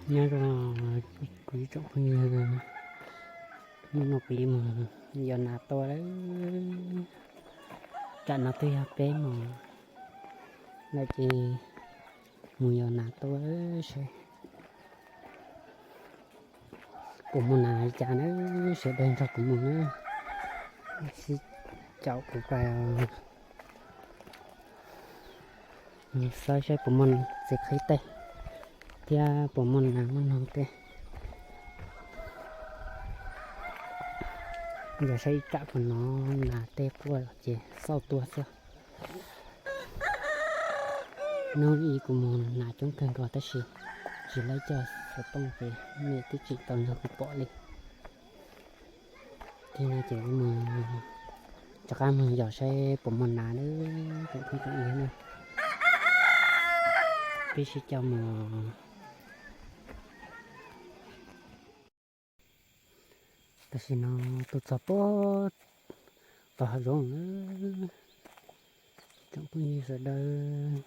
Nyob zoo kuv ib tsoom phooj ywg, hnub no kuv yuav mus yos nas tua lawm. Tsam no twb yog peb moos lawm ces mus yos nas tua seb puas muaj nas li cas na, sawv daws nrog kuv mus na, sib caum kuv pais xawb saib puas muaj txiv qhib tej thiab puas muaj nas muaj noog tej. Yog saib ib tsam puas hnov nas tej quaj los ces xauj tua xwb. Hnub ib kuv mus nas coob kawg nkaus tab sis tsis laib coj xov tooj ces nej twb tsis tau nrog kuv pom li. Ces no ces mus, rov qab mus yos saib puas muaj nas na, tsoom phooj tsoom ywg na. Peb sib caum mus. Tam sim no tuaj txog puag tom hav zoov lawm. Tsoom phooj ywg sawv daws,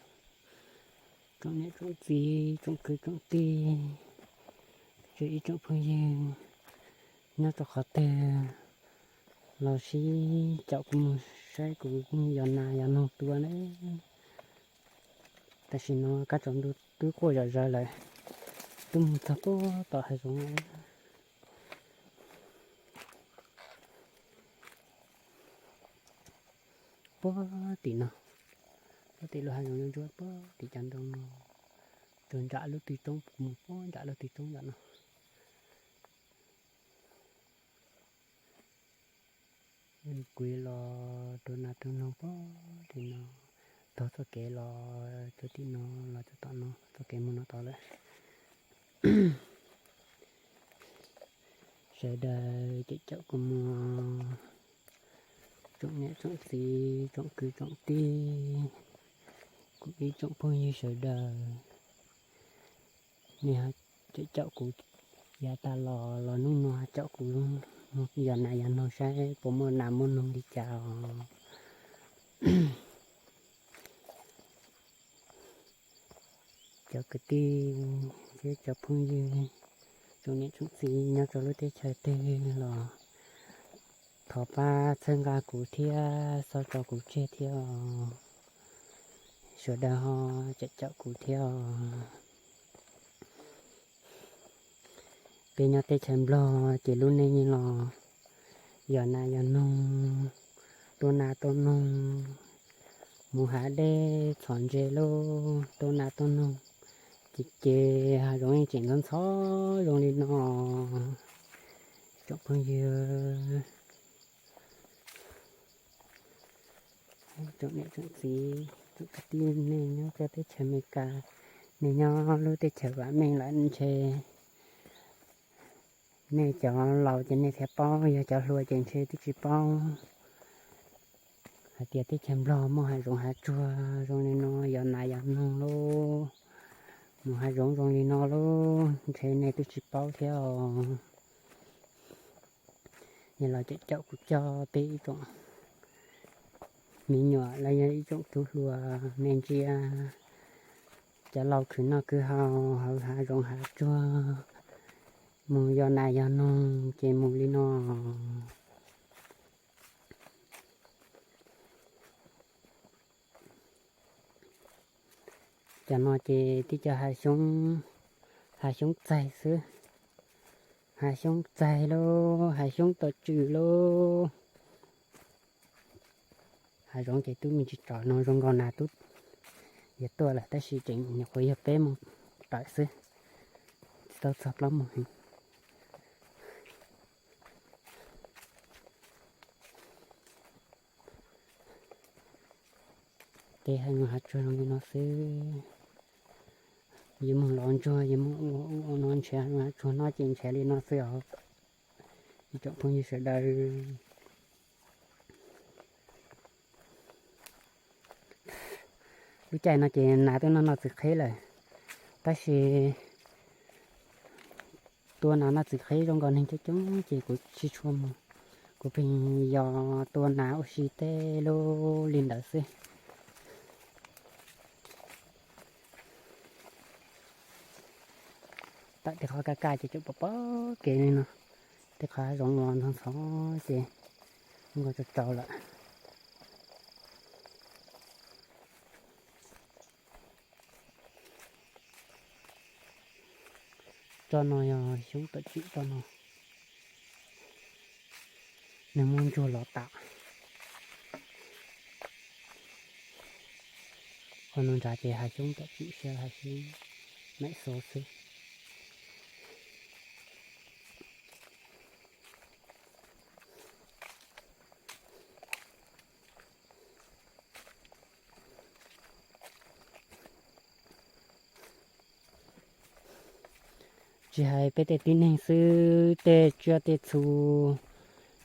tsoom niam tsoom txiv, tsoom kwv tsoom tij, tsoom ib tsoom phooj ywg nyob rau qhov twg los sib caum kuv mus saib kuv yos nas yos noog tua na. Tam sim no kab tsaus ntuj twb quaj zom zaws lawm, twb mus txog puag tom hav zoov lawm. Puag tim no, puag tim lub hav zoov ntsuab puag tim cov ntoo no, rau nram lub twg roob, mus puag nram lub twg roob ntawm no. Kuv los rau nas rau noog puag tim no, taug txoj kev los rau tim no, los rau tom no, txoj kev mus no tod lawm. Sawv daws caum caum kuv mus, tsoom niam tsoom txiv, tsoom kwv tsoom tij, kuv ib tsoom phooj ywg sawv daws, nej caum caum kuv yav tas los, los hnub no caum kuv mus yos nas yos noog saib puas muaj nas muaj noog li cas os. Cov kwv tij thiab cov phooj ywg, tsoom niam tsoom txiv nyob rau lub teb chaws twg los thov pab txhawb nqa kuv thiab txhob tso kuv tseg thiab os. Sawv daws ho caum caum kuv thiab os. Peb nyob teb chaws Nplog ces lub neej los yos nas yos noog, tua nas tua noog, mus hav dej txhom ntses lauj, tua nas tua noog, ces ces hav zoov yeej tseem ntxhov ntxhov zoo li no. Tsoom phooj ywg, tsoom niam tsoom txiv, tsoom kwv tij, nej nyob rau teb chaws Amelikas, nej nyob lub teb chaws vam meej lawm ntshe nej cov laus ces nej thiaj paub, yog cov hluas ces ntshe twb tsis paub hais tias teb chaws Nplog muaj hav zoov hav tsuag zoo li no, yos nas yos noog lauj, mus hav zoov zoo li no lauj, ntshe nej twb tsis paub thiab os. Yog los caum caum kuv coj peb ib tsoom me nyuam los yog ib tsoom tub hluas me ntsia cov laus khwv noj khwv haus hauv hav zoov hav tsuag, mus yos nas yos noog ces mus li no. Cov no ces tib co hav xyoob, hav xyoob txaig xwb, hav xyoob txaig lauj, hav xyoob tom tswm lauj. Hav zoov ces twb me ntsis tsom no zoo nkaus nas twb yuav tuaj lawm tab sis tseem nyuam qhuav yog peb moos tawm xwb, tsis tau txog plaub moos heev. Tej hav zoov hav tsuag zoo li no xwb. Yuav mus lov ntsuag, yuav mus ua ub ua no nrhiav hav zoov hav tsuag noj ces nrhiav li no xwb os. Ib tsoom phooj ywg sawv daws, lub caij no ces nas twb noj noj txiv qheb lawm, tab sis tua nas noj txiv qheb zoo nkaus neeg coob coob ces kuv tsis tshua mus, kuv pheej yos tua nas ua si tej lub li ntawd xwb. Tawm tej qhov kaj kaj ces tseem pom pom kev li no. Tej qhov hav zoov los ntxhov ntxhov ces zoo nkaus tsaus tsaus lawm. Tsob no yog xyoob tom tswm tsob no, nws muaj ntsuag los tas. Qhov no nrad ces hav xyoob tom tswm xwb, hav xyoob maim xo xwb. Tsis hais peb tej tib neeg xwb, tej tsiaj tej txhu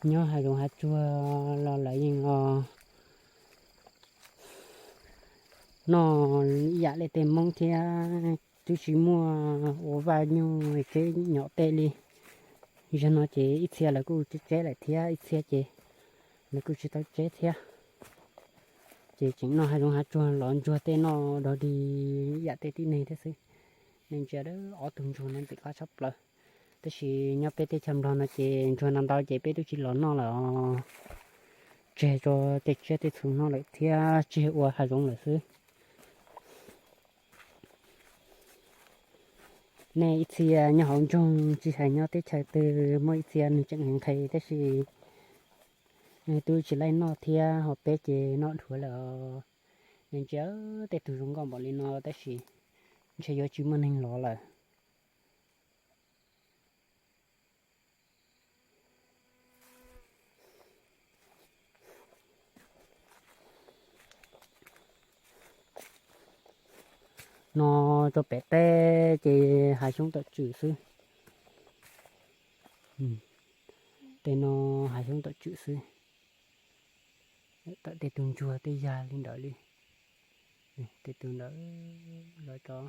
nyob hav zoov hav tsuag los lawv yeej los noj ib yam li tej Hmoob thiab. Twb tsis muaj ua vaj nyuj tseb nyom tej li. Zaum no ces ib txhia lawv kuj tseb tseb lawm thiab, ib txhia ces lawv kuj tsis tau tseb thiab. Ces tseem noj hav zoov hav tsuag los ntsuag tej noj dog dig ib yam tej tib neeg thiab xwb. Nej ntsia ob tug ntsuag no ntxim qab tshaj plaws. Tab sis nyob peb teb chaws Nplog no ces ntsuag no ntau ces peb twb tsis los noj lawm os. Tseg rau tej tsiaj tej txhu noj lawm thiab tseg ua hav zoov lawm xwb. Nej ib txhia nyob hauv nroog tsis hais nyob teb chaws twg muaj ib txhia nws tseem nqhis tab sis twb tsis laij noj thiab, ho peb ces noj dhuav lawm os. Nej ntsia tej tug zoo nkauj npaum li no tab sis ntshe yuav tsis muaj neeg lov lawm. No rau pem teb ces hav xyoob tom tswm xwb. Tej no hav xyoob tom tswm xwb. Tawm tej tug ntsuag tej yag li ntawd li. Tej tug ntawd los rau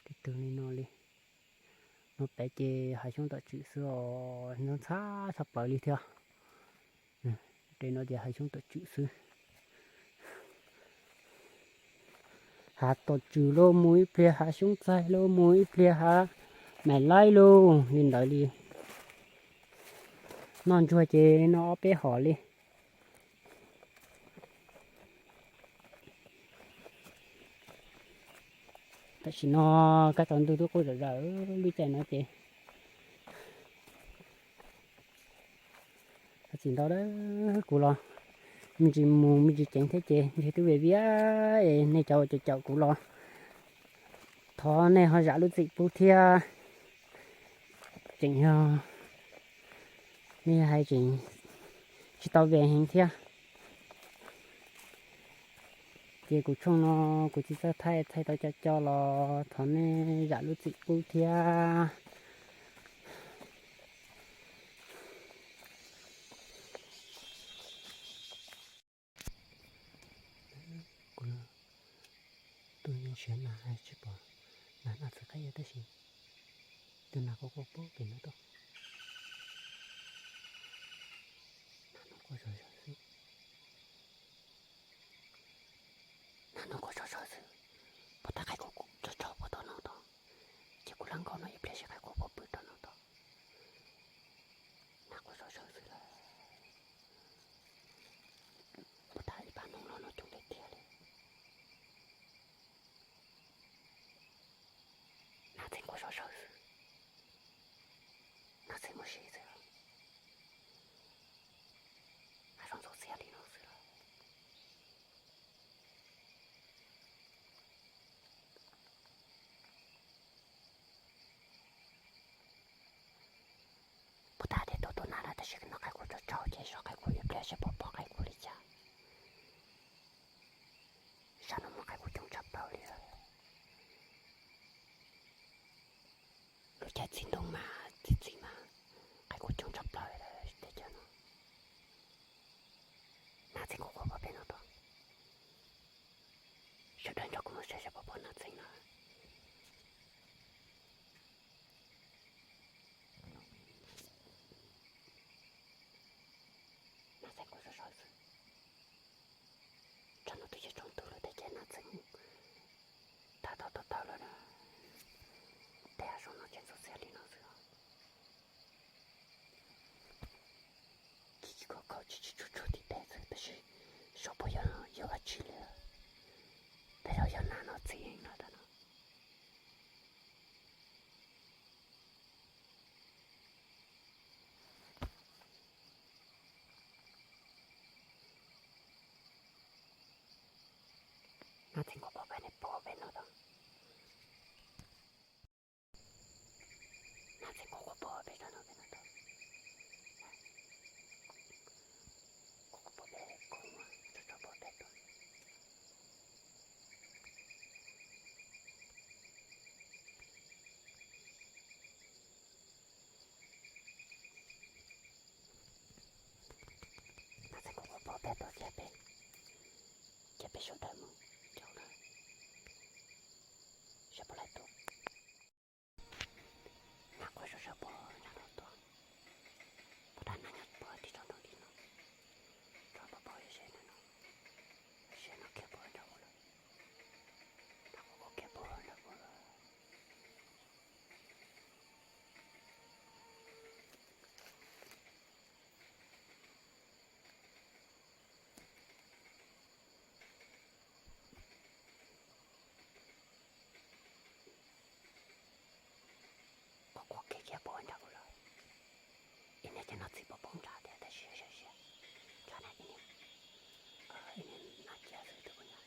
tej tug li no li. No pem ces hav xyoob tom tswm xwb os, ntxhab ntxhab tshaj plaws li thiab. Tej no ces hav xyoob tom tswm xwb. Hav tom tswm los mus ib pliag hav xyoob txaij los mus ib pliag hav maim laib los li ntawd li. Noj ntsuag ces noj ob peb hom li. Tam sim no kab tsaus ntuj twb quaj zom zaws lub caij no ces txim ntau dab kuv los me ntsis mus me ntsis ceev thiab ces ntshe twb vias vias es nej cov uas caum caum kuv los thov nej ho zam lub txim pub thiab. Tseem yog nej hais tseem tsis tau ve heev thiab. Ces kuv tshooj no kuv tsis txawj thaij, thaij tau co co los thov nej zam lub txim pub thiab. Kuv tus siav nas tsis pom nas, nas txhim qab ib tab sis tus nas quaj quaj pem no tuaj. Nas no quaj zom zaws xwb. Nas no quaj zom zaws xwb. Puas tas qaib qus tsaug tsaug puas tau no tod? Ces kuv lam nkaum no ib pliag seb qaib qus puas pw tau no tod. Nas quaj zom zaws xwb lawm. Puas tas ib pab noog los no coob tiag tiag li. Nas txheej quaj zom zaws xwb. Nas txheej muaj sia xwb. Hav zoov ntxhov xiab li no xwb los. Puas tas tias tus tus nas lawm tab sis no qaib qus tsaug tsaug ces zov qaib qus ib pliag seb puas pom qaib qus li cas. Sab no muaj qaib qus coob tshaj plaws li lawm. Lub caij txiv ntoo mas txiv txiv mas qaib qus coob tshaj plaws li lawm teb chaws no. Nas txheej quaj quaj pem no tuaj. Sawv daws nrog kuv mus saib seb puas pom nas txheej no. Nas txheej quaj zom zaws xwb. Tsam no twb yuav tsaus ntuj lawm tab sis nas txheej tag tau tau tau lawm na. Tej hav zoov no tseem ntxhov xiab li Tsis tsis tsuag tsuag tim peb xwb tab sis xyov puas yog yog dab tsi li. Tej zaum yog nag no txiv heev no rau no. Nag txiv nkaus pog peb ne pog peb no tau. Nag txiv nkaus pog peb tau no peb no tau. Nkaus pog peb kub mas tso tso pog peb tau. Nag txiv nkaus pog peb tau cia peb, cia peb sawv daws mus cov na, saib puas laib tuaj. Nag quaj sawv sawv puas nag no tuaj, puas dab nag nyob puag tim tsob ntoo tim no, tsob pog pog seb no, seb no kiag puas nrog kuv lawm, nag quaj quaj kiag puas nrog kuv lawm. Quaj quaj kiag kiag puas nrog kuv lawm. Ib niag cov no txiv puas poob nrad thiab tab sis siab siab, nrad na ib niag, ib niag no cia xwb tus kuv nyob.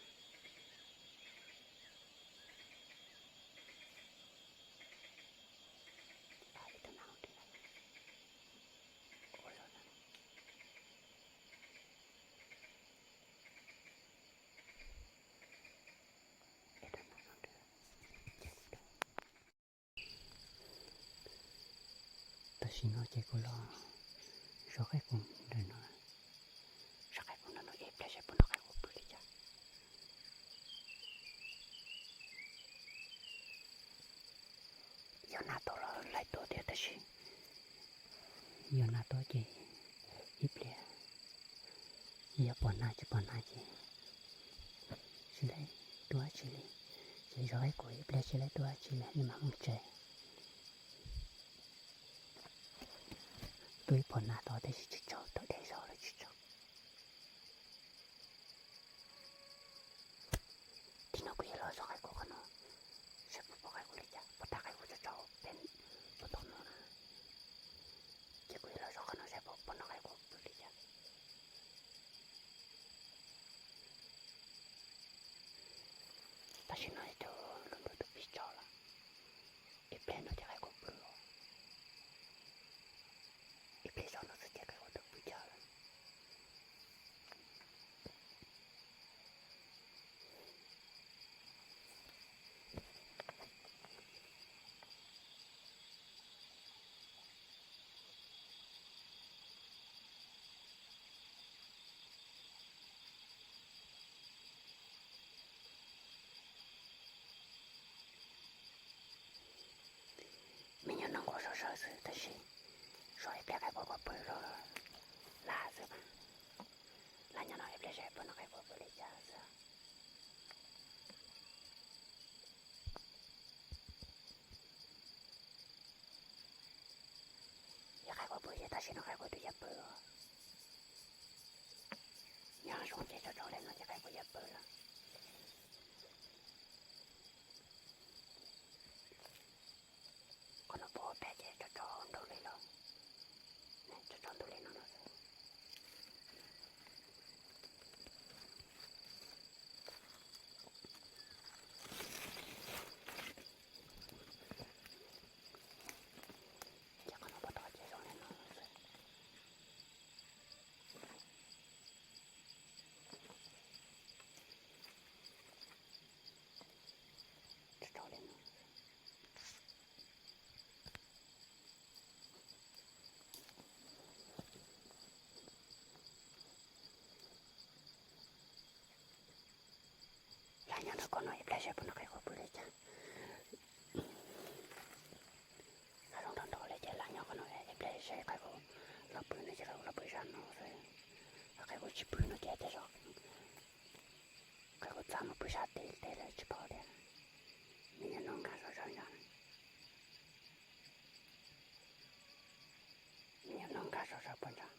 Tam sim no ces kuv los zov qaib qus ntawm no, zov qaib qus ntawm no ib pliag seb puas noj qaib qus pw li cas. Yog nag tuaj los laib tuaj thiab tab sis yog nag tuaj ces ib pliag, yog pom nag tsis pom nag ces tsis laib tuaj dab tsi li. Ces zov qaib qus ib pliag tsis laib tuaj dab tsi li mam mus tsev. Tuaj ib pom nag tod tab sis tsis tsaug, tau deb zog lawm tsis tsaug. Tim no kuv yuav los zov qaib qus qhov no, seb puas pom qaib qus li cas, puas tau qaib qus tsaug tsaug pem puag tom no na. Ces kuv yuav los zov qhov no seb puas pom noj qaib qus pw li cas. Tam sim no ib tug lub ntuj twb pib tsaus lawm, ib pliag no ces qaib qus pw, ib pliag zog no xwb ces qaib qus twb pw tag lawm. Me nyuam no nquag sov sawv xwb tab sis sov ib pliag qaib qus puas pw los laj xwb mas. Laj nyob no ib pliag seb puas noj qaib qus pw li cas xwb. Yog qaib qus pw ces tam sim no qaib qus twb yuav pw. Nyob zoo ces tsaus tsaus li no ces qaib qus yuav pw lawm. Qhov no puag pem ces tsaus tsaus ntuj li los, tsaus tsaus ntuj li no no. Ces qhov no puag tod ces zoo li no xwb. Tsaus tsaus li no. Laj nyob nram koj no ib pliag seb puas noj qaib qus pw li cas. Laj zoo nrho nrho li ces laj nyob qhov no ib pliag seb qaib qus los pw no ces qaib qus los pw zaj no xwb. Qaib qus tsis pw no ces tej zaum qaib qus txaj muag pw sab tid tej lawm tsis paub tias. Me nyuam no nkag sov sawv ntag. Me nyuam no nkag sov sawv puag ntag.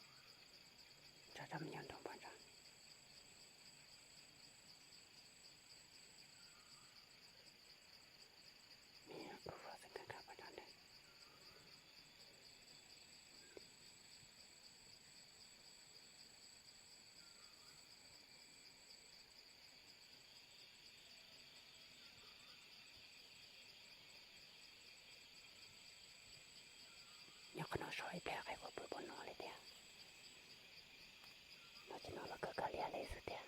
Qhov no so ib pliag qhia kuv pw pem no li thiab. No ces no los kawg kawg liab li xwb thiab.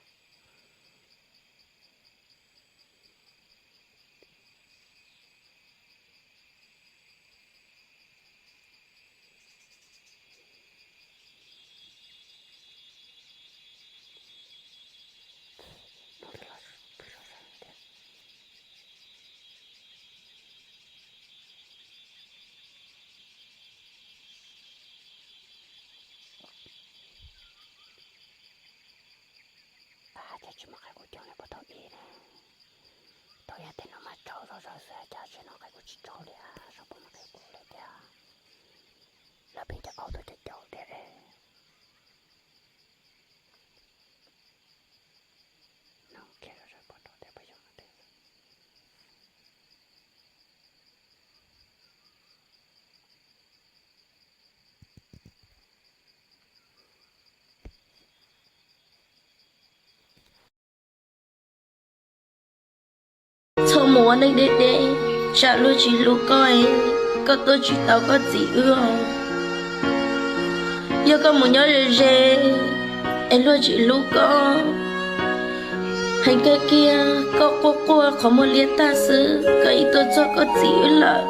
Ces tsis muaj qhov kuv cog li puas tau ib na. Tau yog tej no mas tsaus zog zog xwb, cas tsis no qhov kuv tsis tsaus li, tsis pom no qhov kuv li thiab. Lawv pheej cov aub tuaj caum caum thiab. No kiag zog zog pom rau tej pab yog no tej. Txhob mus ua neej deb deb, tsam luag tsis hlub koj, koj tuaj tsis tau koj txiv wb os. Yog koj mus nyob ze ze, es luag tsis hlub koj, heev kawg kiag koj quaj quaj qhov muag liab tag xwb, koj yeej tuaj txog koj txiv wb lawm.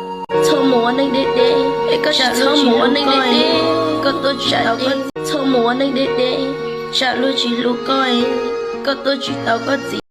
Txhob mus ua neej deb deb, es koj txhob mus ua neej deb deb, koj tuaj tsis tau koj, txhob mus ua neej deb deb, tsam luag tsis hlub koj, koj tuaj tsis tau koj txiv.